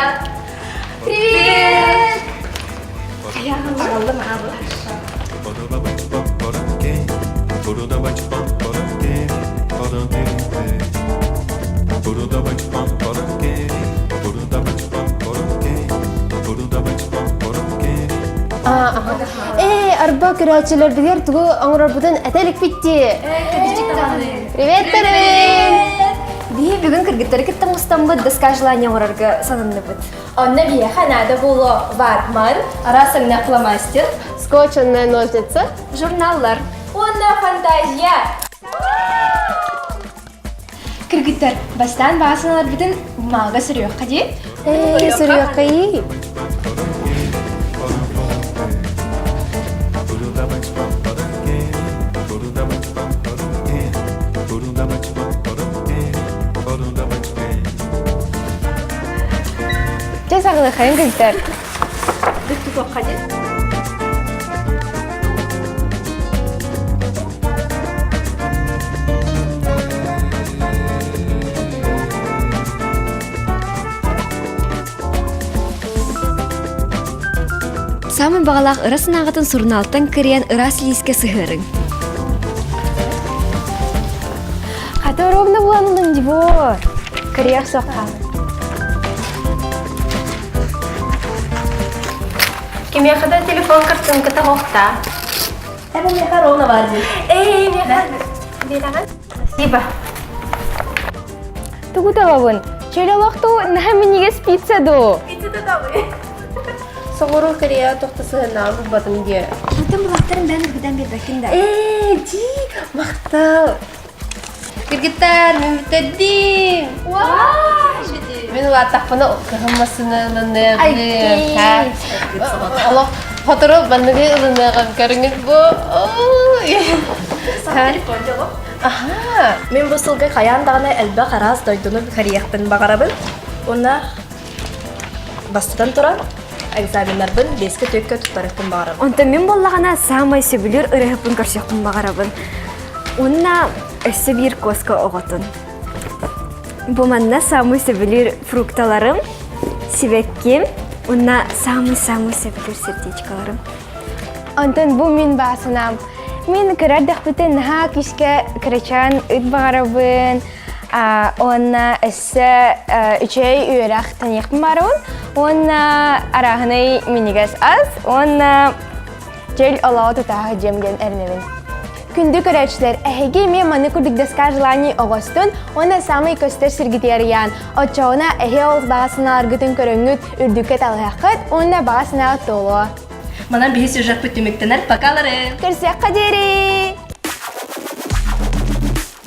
Привет! Ээ, арба көрөөччүлэрбитигэр тугу оҥорорбутун этэ иликпит дии. Привет, Привет! Биһи бүгүн кыргыттары кытта мустаммыт доска желания оҥорорго сананныбыт. Онно биһиэхэ наада буолуо ватман, араас өҥнөөх фломастер, Скотченные ножницы, журналлар уонна фантазия. Кыргыттар, бастаан баҕа санааларбытын бумаага суруйуохха дии. Ээ, суруйуохха Дьэ саҕалыахайын кыргыттар. Тутуохха дии. Саамай баҕалаах ыра санааҕытын сурунаалтан кырыйан ыраас лиискэ сыһыарыҥ. Хата ровно булан дибо. Кырыйах соққа. Кимиэхэ да телефон картинката хоқта. Эбэ миэхэ ровно бар дии. Эй, миэхэ. Биэрэҕин? Спасибо. Тугу табабын? Чөл олохту наһаа минньигэс пицца дуу? Пицца да табы. Соҕуруу Корея тохто сыһыннаҕын булбатым диэ. Бүтүн булаттарын бэйэн үргүтэн биэрбэккин да. Ээ, дии, махтал. Кыргыттар, мин бүтэрдим. Мин улааттахпына кыһын массыына ылыныам. Олох хотору банныгы ылыныаҕым көрүҥүт бу. Аха. Мин бу сылга хайаан даҕаны элбэх араас дойдуну кэрийиэхпин баҕарабын. Уонна бастатан туран экзаменнарбын биэскэ түөккэ туттарыахпын баҕарабын. Онтон мин буоллаҕына саамай сөбүлүүр ырыаһыппын көрсүөхпүн баҕарабын. Уонна өссө биир куоска оҕотун. Бу манна саамай сөбүлүүр фрукталарым, сибэкким уонна саамай-саамай сөбүлүүр сердечкаларым. Онтон бу мин баасынаам. Мин кыра эрдэхпитин наһаа күүскэ кырачаан ыт баҕарабын, уонна өссө үчүгэй үөрэх таныахпын баарабын уонна арааһынай минньигэс ас уонна чөл олоҕу тутааһы дьиэм диэн эрэнэбин. Күндү көрөөччүлэр, эһиги эмиэ маны курдук доска желаний оҕостун уонна саамай көстөр сиргитигэр ыйаан, оччоҕуна эһи ол баҕа санааларгытын көрөҥҥүт үрдүккэ талыһаххыт уонна баҕа санааҕыт туолуо. Манан биһи сюжеппыт түмүктэнэр. Покалары! Көрсүөххэ диэри!